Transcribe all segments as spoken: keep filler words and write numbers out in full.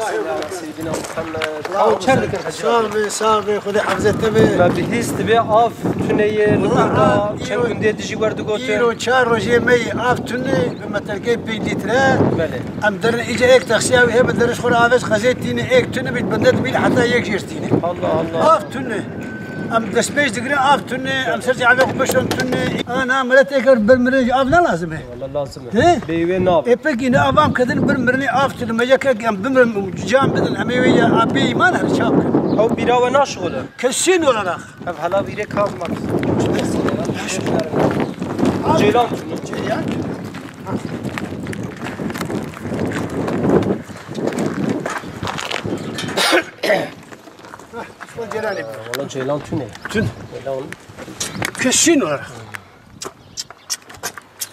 Ya Seyyidina Muhammed. Ew çer dikin hecî? Sağ be, sağ be, Xwedê hafizet te be. Me bihîst be av tune ye, li Kurda çend gundê dijî werdigotin. Îro çar rojê me yî av tune, bi metelkê pênc lître. Belê. Em derin îca êk taksiya wî hebe, derin ji xwe re avêt qezê tîne, êk tune bît bende dibîn heta yek jêr tîne. Allah Allah. Av tune. Em destpêş digirin av tune, em ser cevabê xwe bişon tune. Ana millet êk bir mirin av ne lazim e? Wala lazim e. He? Bê wê nabe. E pekî ne avam kedin bir mirinê av tune. Me yek em bimirin can bidin. Em ê wê ya a bê îman her çap kin. Ew bîra we naşixule. Kesin olarak. Ev hela vîrê kalmak. Ceylan tune. Ceylan tune. Heh, Osman Celal'e. Valla Ceylan tune. Tune. Ceylan. Kesin olarak.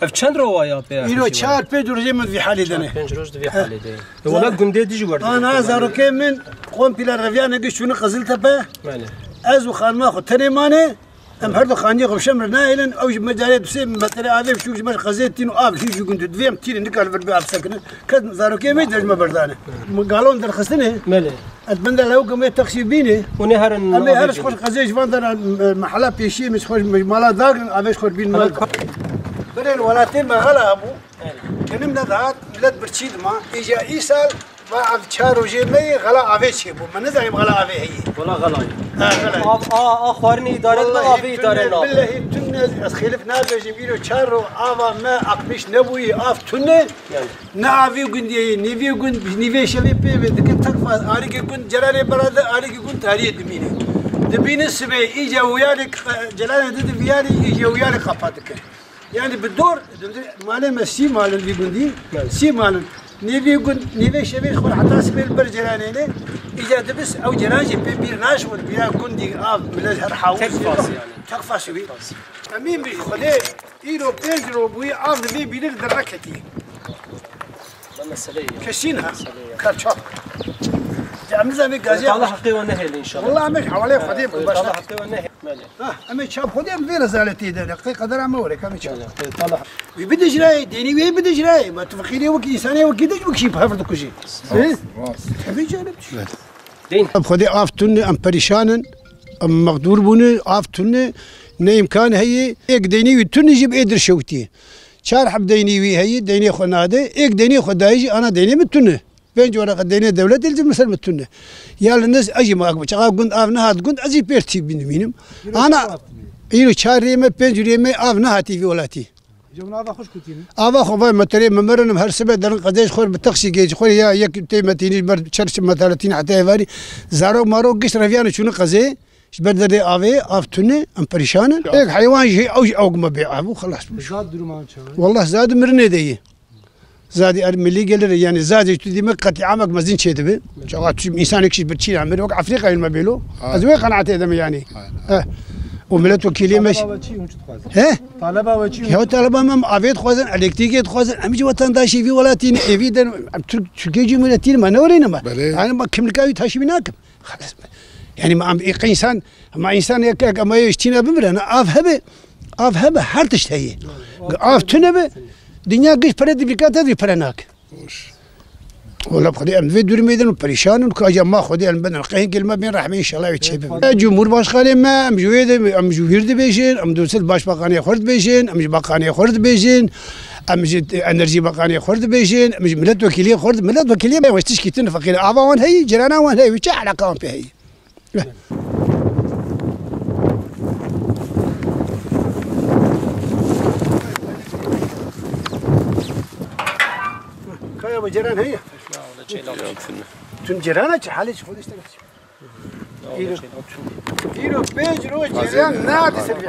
Ev çend rova ya pê? Îro çar pênc rojê min vî halê de ne. Çar pênc roj di vî halê de. E, wala gundê dijî werdigotin. Ana zarokê min komple reviyane giş çûne Qiziltepe. Belê. Ez û xanima xwe tenê mane. Em her du xaniyê xwe bi şemir nahêlin. Ew ji me carê du sê metre avê biçûk ji me ji qezê tîn û av hîn ji gund divê em tînin nikar vir bi av sekinin. Kes zarokê me de ji me berdane. Min galon derxistine. Belê. Ez bin de lewkim wê taksî bîne. Hûn ê herin Em ê her ji xwe qezê ji van dera, e, mehela pêşiyê min ji xwe ji mala dagrin avê ji xwe bîn mal. Belê. Berê li welatê me xela hebû. Belê. Kinim nedihat, millet birçî dima. Îja îsal va ev çar rojê me yê xela avê çêbû. Me nizanî xela avê heye. Wala xela ye. Ha, xela ye. Av, a, a xwarinê îdare dibe, avê îdare nabe. Billehî tune ez xêlif nabêjim. Îro çar ro ava me aqmîş nebûyî, av tune. Yani. Ne avê gundiyê, nîvê gund, nîvê şevê pê ve dikin tekfa, arîkê gund cerarê berade, arîkê gund tariyê dimîne. Dibîne sibê, îca wiyarê, celalê dide viyarê, îca wiyarê qapa dike. Yani bi dor, malê me sî malin vî gundî, sî malin. Nîvê gund, nîvê şevê xwe heta sibê li ber ceranê ne, îca dibis ew ceran jî pê bîr naşwin, bîra gundî av, millet her hawûs. Tekfas yani. Tekfas wî. Emîn bi Xwedê. Îro pênc ro bûyî av li vê bîrê li derve ketî. Ne mesele ye. Kesîn ha. Mesele ye. Kar çap. Ya em nizanî gazî. Allah heqê we nehêle inşallah. Wallah em hewalê Xwedê bi başa. Allah heqê we nehêle. Ha, em ê çap Xwedê em vê rezaletê de ne. Qey qedera me were, em ê çap. Wî bidijrayê, dênî wê bidijrayê. Ma tu feqîrê wekî însanê wekî dij bikişî bi hev dikujî. Rast, rast. Tabii canım. Xwedê av tune, em perîşan in, em mexdûr bûne, av tune, ne îmkan heye. Êk deynê wî tune jî bi ê dir şewitî. Çar heb deynê wî heye, deynê xwe nade, êk deynê xwe dayê jî ana deynê min tune. Pênc wereqe deynê dewletê li min ser min tune. Ya li niz ez jî ma çaxa gund av nehat gund, ez jî pêr tî bînim. Ana, îro çar rê me, pênc rê me av nehatî vî welatî. Ava xwe vay meterê me merinim her sibe derin qedê ji xwe bi taksî gê ji xwe ya yek tê me tînî ji ber çer metere tînî heta êvarî. Zarok marok gişt reviyane çûne qezê. Ji ber derdê avê, av tune, em perîşan in. Êk heywan jî ew jî ew me bê av û xelas bû. Zad duruman çawa? Wallah zad mirinê de ye. Zadî er milî gelir, yani zadî tu dî me qetîamek mezin çê dibe. Çawa tu însanek jî birçî namir, wek Afrika me bêlo. Ez wê qenaatê de me yani. Eh. O milletvekilî me. Taleba we çi, hûn çi dixwazin? He? Taleba we çi? Ya taleba me avê dixwazin, elektrîkê dixwazin. Em jî wetandaşê vî welatî ne, êvî de em Türk, Türkiye Cumhuriyetî ne, me ne öyle ne me. Belê. Yani me kimlika wî taşî nakim. Xelas. Yani me am, ê, însan, me însan yek, yek ama yê tîne bimire, ne av hebe, av hebe, her tişt heye. Av tune be, dinya giş pere dibîka te dî pere nak. Wala Xwedê em vê durumê de perîşan in, ku aca ma Xwedê em bidin. Qehên kelme bên rehmê inşallah wê çê bibe. E, Cumhurbaşkanê me, em ji wê de, em ji wîr dibêjin, em dûset başbakanê xwe dibêjin, em ji bakanê xwe dibêjin, em ji enerjî bakanê xwe dibêjin, em ji milletvekilê xwe, milletvekilê me wê tişkî tune feqîr. Ava wan heyî, cirana wan heyî, wî çi eleqa wan pê heyî? Kaya bu ceren heye? Tüm cerana çi hali çi Xwedê işte. Îro, îro pênc roj ceren nade ser vî.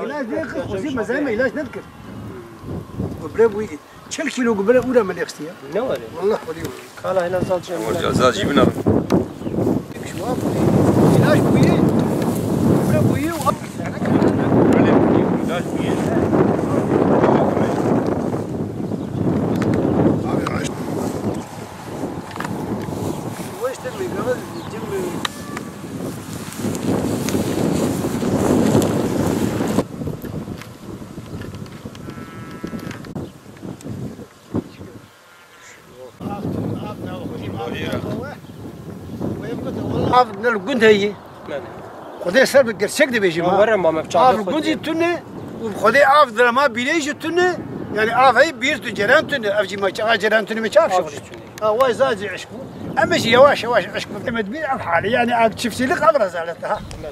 Îlaç ne kir, xwezî mezayê me îlaç nedikir. Gubre bûyî. Çil kîlo gubre û re me lêxistiye. Ne were? Wallah xwedî were. Kala hêna zad jî. Zad jî bina. Îlaç bûyî. Gubre bûyî û Av ne li gund heye. Belê. Xwedê ser bi gerçek dibêjim, ha. Were ma me bi çavê Av xwe gund jî diyê. Tune û Xwedê av dira ma bîrê jî tune. Yani av heye bîr tu ceren tune. Ev jî ma çaxa ceren tune me çav Av şixulî. Jî tune. Ha, vay zazî eşk bû. Em jî yavaş yavaş eşk bû. Demet bir ev hali. Yani ev çiftçilik ev rezalet ha. Belê. Belê.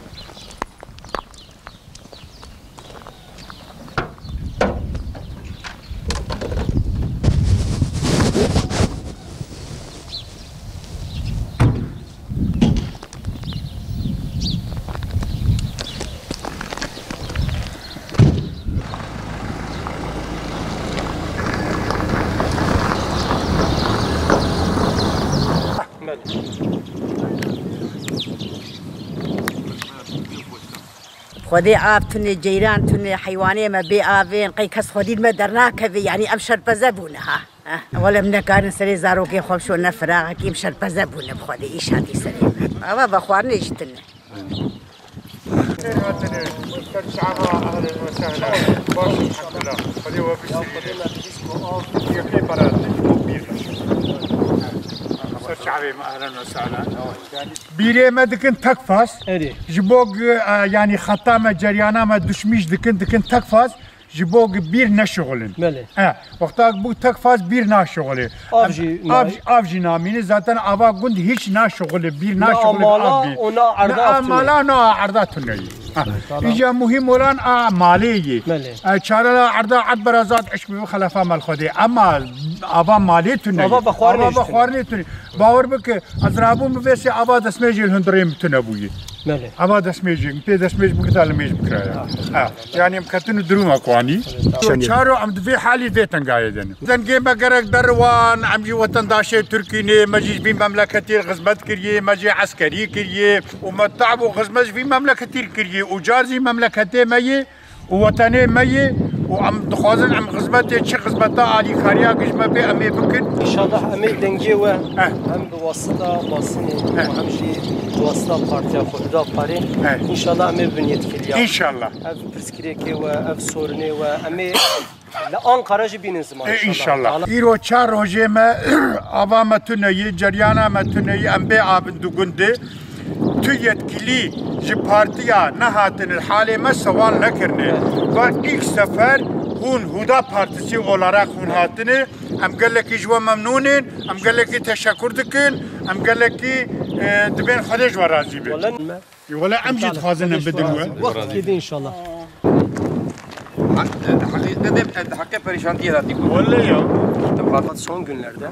Xwedê av tune, ceyran tune, heywanê me bê avên, qey kes xwedî me dernakeve, yanî em şerpeze bûne ha. Eh, wele em nekarin serê zarokê xwe bişo ne firaxekî, em şerpeze bûne bi Xwedê, îş hatî serê me. Ava vexwarinê jî tune. Ser çava, ehlen ve sehlen. Baş, elhamdülillah. Xwedê we bişirîne. Yekê beraber, bîr. Ser çavê me, ehlen ve sehlen. Bîrê me dikin tek faz. Erê. Ji bo, e, yanî xeta me, ceryana me duşmîş dikin, dikin tek faz. Ji bo bîr neşixulin. Belê. E, wexta bû tek faz bîr naşixulê. Av Em, jî av, nayê. Av jî namîne. Zaten ava gund hiç naşixulê. Bîr Na naşixulê bi mala av bî. û na erda Na av tune. Mala na erda tune yî. Ha. Tamam. Îca muhîm olan a malê yî. Belê. E, çare la erda erd berazat eşk bi xelefa mal Xwedê. Ama ava malê tune Ava yî. Vexwarinê Ava jî tune. Vexwarinê tune. Bawer bike, ez rabûm bi vê sê ava destmêjê li hundirê min tune bûyî. Belê. Ava destmêjê, pê destmêj bigita li mêj bikiraya. Ha. Yani em ketine duruma kwanî. Belê, tamam. Çaro em di vê halî vê tengayê de ne. Dengê me gerek deriwan, em jî wetendaşê Tirkî ne, me jî ji vî memleketê xizmet kiriye, me jî eskerî kiriye û me tab û xizmet ji vî memleketî kiriye û car jî memleketê me yê. û wetenê me yê û em dixwazin em xizmetê çi xizmeta alîkariya ji me bê em ê bikin. Înşallah em ê dengê we Eh. hem bi wasita Basinê Eh. û hem jî bi wasita partiya xwe Hudaparê Eh. înşallah em ê bibin yetkiliya. Înşallah. Ev pirsgirêkê we, ev sorinê we em ê li Ankara jî bînin ziman E, înşallah. Înşallah. Îro çar rojê me ava me tune yî, ceryana me tune yî, em bê abin du gundê. Tu yetkilî ji partiya nehatine, halê me sewal nekirine. Va ilk sefer hûn Huda Partisi olarak hûn hatine. Em gelekî ji we memnûn in, em gelekî teşekur dikin, em gelekî, e, dibên Xwedê ji we razî be. Wele em jî dixwazin em bidin we. Wextekê de înşallah. Heqîqetê de, heqê perîşantiyê de dî. Wele ya. Son günlerde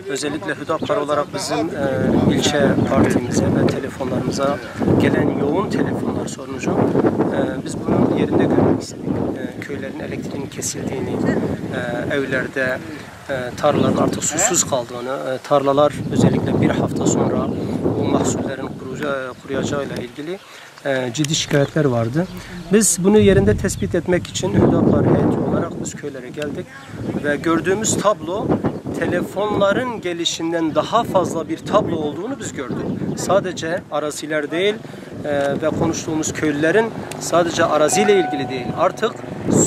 özellikle Hüdapar olarak bizim, e, ilçe partimize ve telefonlarımıza gelen yoğun telefonlar sonucu, e, biz bunu yerinde görmek istedik. E, köylerin elektriğinin kesildiğini, e, evlerde, e, tarlaların artık susuz kaldığını, e, tarlalar özellikle bir hafta sonra bu mahsullerin kuruca-, kuruyacağıyla ilgili, e, ciddi şikayetler vardı. Biz bunu yerinde tespit etmek için Hüdapar heyeti olarak biz köylere geldik ve gördüğümüz tablo telefonların gelişinden daha fazla bir tablo olduğunu biz gördük. Sadece araziler değil, e, ve konuştuğumuz köylülerin sadece araziyle ilgili değil, artık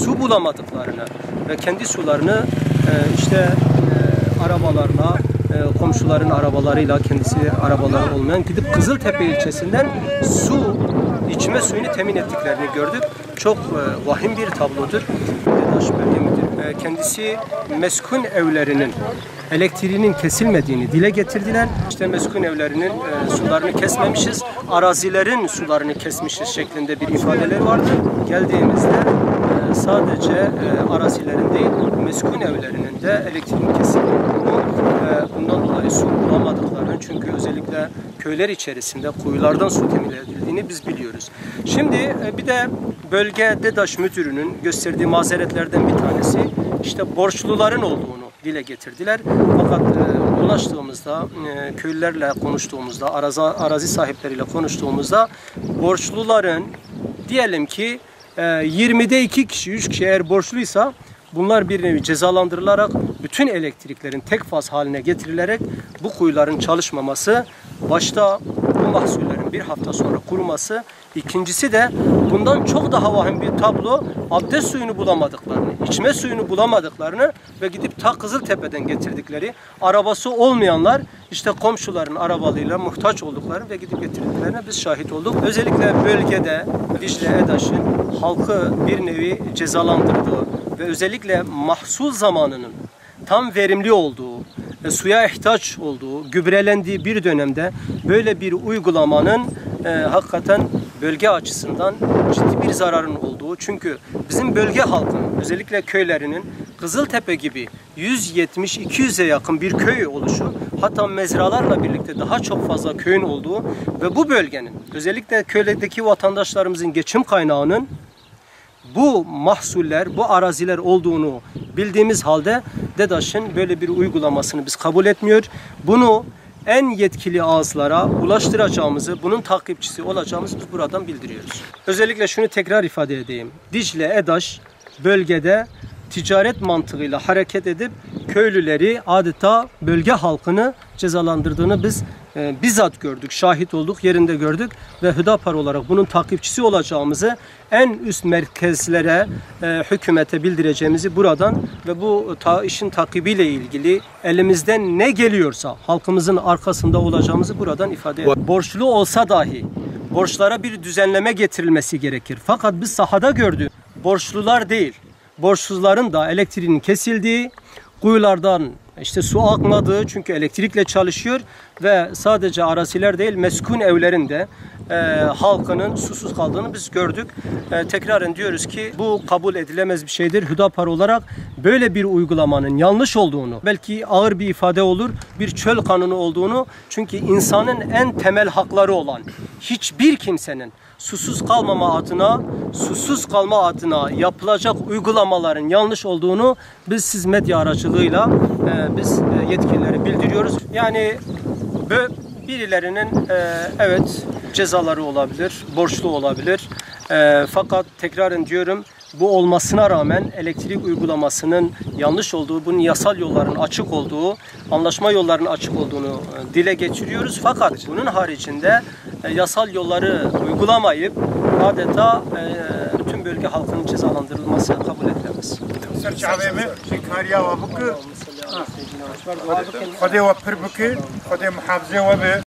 su bulamadıklarını ve kendi sularını, e, işte, e, arabalarla, e, komşuların arabalarıyla, kendisi arabaları olmayan gidip Kızıltepe ilçesinden su, içme suyunu temin ettiklerini gördük. Çok, e, vahim bir tablodur. Dedaş Bölge Müdürü, e, kendisi meskun evlerinin elektriğinin kesilmediğini dile getirdiler. İşte meskun evlerinin, e, sularını kesmemişiz, arazilerin sularını kesmişiz şeklinde bir ifadeler vardı. Geldiğimizde, e, sadece, e, arazilerin değil, meskun evlerinin de elektriğin kesildiğini, e, bundan dolayı su bulamadıklarını, çünkü özellikle köyler içerisinde kuyulardan su temin edildiğini biz biliyoruz. Şimdi, e, bir de bölge DEDAŞ müdürünün gösterdiği mazeretlerden bir tanesi işte borçluların olduğunu dile getirdiler. Fakat, e, ulaştığımızda, e, köylülerle konuştuğumuzda, araza-, arazi sahipleriyle konuştuğumuzda borçluların diyelim ki, e, yirmide iki kişi, üç kişi eğer borçluysa bunlar bir nevi cezalandırılarak bütün elektriklerin tek faz haline getirilerek bu kuyuların çalışmaması, başta bu mahsullerin bir hafta sonra kuruması İkincisi de bundan çok daha vahim bir tablo, abdest suyunu bulamadıklarını, içme suyunu bulamadıklarını ve gidip ta Kızıltepe'den getirdikleri, arabası olmayanlar işte komşuların arabalarıyla muhtaç olduklarını ve gidip getirdiklerine biz şahit olduk. Özellikle bölgede Dicle Edaş'ın halkı bir nevi cezalandırdığı ve özellikle mahsul zamanının tam verimli olduğu, e, suya ihtiyaç olduğu, gübrelendiği bir dönemde böyle bir uygulamanın, e, hakikaten bölge açısından ciddi bir zararın olduğu, çünkü bizim bölge halkının, özellikle köylerinin Kızıltepe gibi yüz yetmiş iki yüze yakın bir köy oluşu, hatta mezralarla birlikte daha çok fazla köyün olduğu ve bu bölgenin, özellikle köydeki vatandaşlarımızın geçim kaynağının bu mahsuller, bu araziler olduğunu bildiğimiz halde DEDAŞ'ın böyle bir uygulamasını biz kabul etmiyor. Bunu en yetkili ağızlara ulaştıracağımızı, bunun takipçisi olacağımızı biz buradan bildiriyoruz. Özellikle şunu tekrar ifade edeyim. Dicle Edaş bölgede ticaret mantığıyla hareket edip köylüleri, adeta bölge halkını cezalandırdığını biz, e, bizzat gördük, şahit olduk, yerinde gördük ve Hüdapar olarak bunun takipçisi olacağımızı, en üst merkezlere, e, hükümete bildireceğimizi buradan ve bu ta-, işin takibiyle ilgili elimizden ne geliyorsa halkımızın arkasında olacağımızı buradan ifade ediyoruz. Borçlu olsa dahi borçlara bir düzenleme getirilmesi gerekir. Fakat biz sahada gördüğümüz borçlular değil, borçsuzların da elektriğinin kesildiği, kuyulardan işte su akmadığı, çünkü elektrikle çalışıyor ve sadece araziler değil, meskun evlerinde, e, halkının susuz kaldığını biz gördük. E, tekraren diyoruz ki bu kabul edilemez bir şeydir. Hüdapar olarak böyle bir uygulamanın yanlış olduğunu, belki ağır bir ifade olur, bir çöl kanunu olduğunu, çünkü insanın en temel hakları olan hiçbir kimsenin susuz kalmama adına, susuz kalma adına yapılacak uygulamaların yanlış olduğunu biz siz medya aracılığıyla, e, biz, e, yetkililere bildiriyoruz. Yani bö-, birilerinin, e, evet, cezaları olabilir, borçlu olabilir. E, fakat tekraren diyorum, bu olmasına rağmen elektrik uygulamasının yanlış olduğu, bunun yasal yolların açık olduğu, anlaşma yollarının açık olduğunu, e, dile getiriyoruz. Fakat bunun haricinde, e, yasal yolları uygulamayıp adeta, e, bütün bölge halkının cezalandırılması kabul edilemez. Ser çavê me, şikariya we bike. Xwedê we pir bike, Xwedê muhafizê we be.